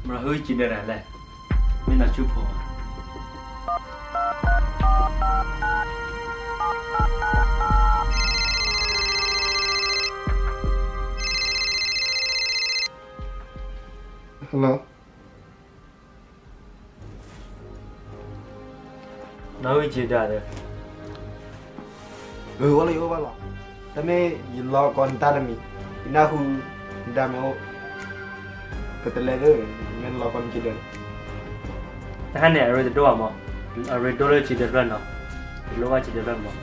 မ့ၢ်ဟူစံးဒၢးတၢ်လဲၣ်, မ့ၢ်နၢ်ဆူၣ်ဖိဧါ. Hello. နၢ်ဟူစံးဒၢးဒီး, အၢ အိၣ်လၢယအိၣ်ဘၣ်လီၤ. တမ့ၢ်ယလီၤကီးနတၢ်တမံၤ, ယနၢ်ဟူနတၢ်မ့ၢ်အိၣ်, ပတလဲၤသ့, မ့ၢ်လီၤကီးနစံးဒၢးန့ၣ်, တဟါန့ၣ် အရ့တဒိၣ်ဘၣ်မး, အရ့ဒိၣ်လၢစံးဒၢးဖျၢၣ်နီၤ, တလိၣ်ဘၣ်စံးဒၢးဖျၢၣ်မး,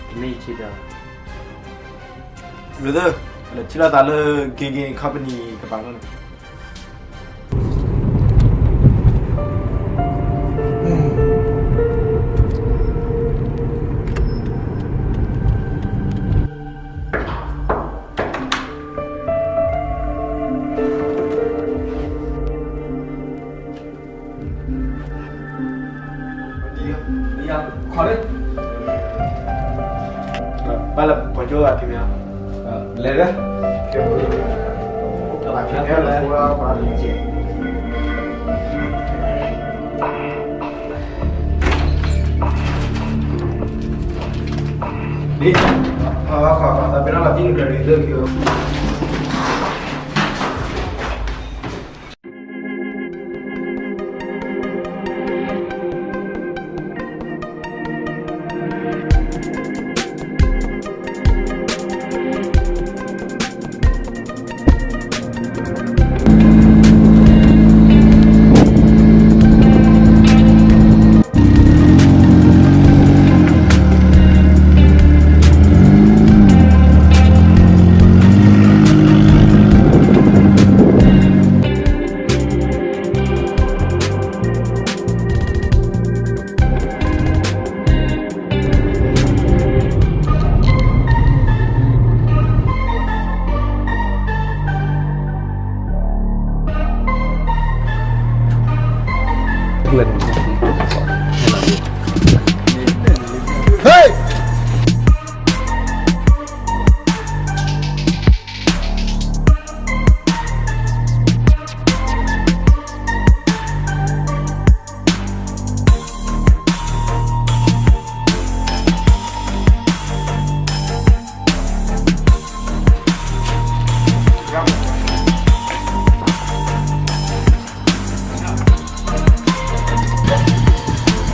တမ့ၢ်ယစံးဒၢးဘၣ်. မ့ၢ်သ့, လဲၤထံၣ်လိာ်သးလၢ Gay Gay Company တပၤလီၤန့ၣ်. ဘၣ်လၢပှၤကၠိအဖံမ့ၢ်, လဲၤလၢ, အဖံမ့ၢ်လဲၤ, ဒ်, အဘၣ်ဃးသးပ့ၤနီၣ်လီၤ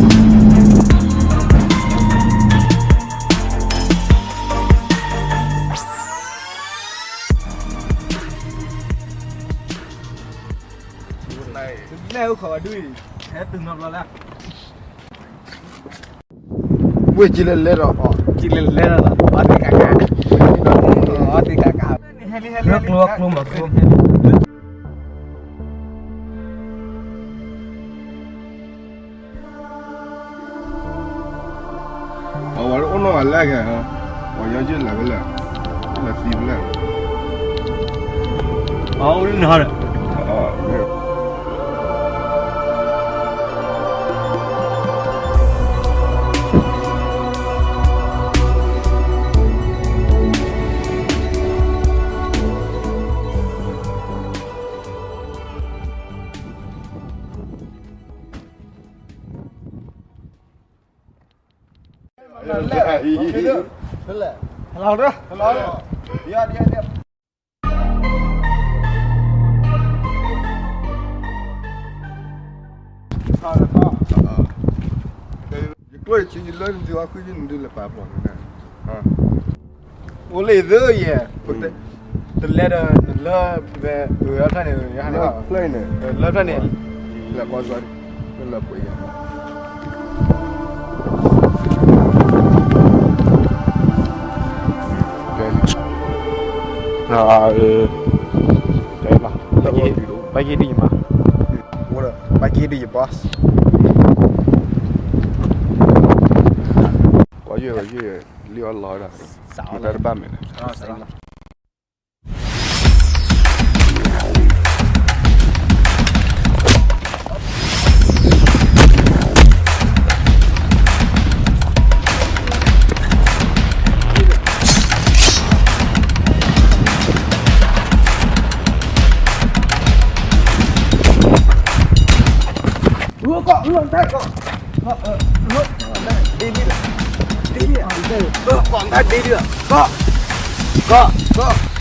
တံၢ်နကရၢၢ်လၢခံဧိၤ. လဲၣ်အိၣ်ခိးဝဲဒုအံၤ, ဟဲတုၤနီတဘျီလၢ်. ဝ့ၢ်ကံလဲၤလဲၤဒီး, ကံလဲၤလဲၤဒီး, အီသံးကးကး, အီသံးကးကး, ကျိကျိမၤကျိ. အဝဲအိၣ်နီၢ်ဂၤလဲၣ်ဂ့ၤ, ပှၤညီယလၢ်ဝဲလဲၣ်, လၢသံဝဲလဲၣ်, အအိၣ်လၢနဟီဒီး ယကျိၣ်ယဆံယလၢနဒုးအီၣ်ဃုာ်ယနဒုးလၢပာ်ဖျိး, အိၣ်လၢသ့ယဲၢ်, တလဲဒီးနလၢဖဲ, ဖျၢၣ်န့ၣ်, လၢဖျၢၣ်န့ၣ်, လၢပှဲၤယၤ, ဘၣ်က့ဒ်ယမါ, ဘၣ်က့ဒ်ယ boss, လံအီၣ်လီၤဒၣ်, မတၤတဘၣ်မဲာ်န့ၣ်. ကီၢ်, ကီၢ်, ကီၢ်, ကီၢ်, ကီၢ်, ကီၢ်, ကီၢ်, ကီၢ်,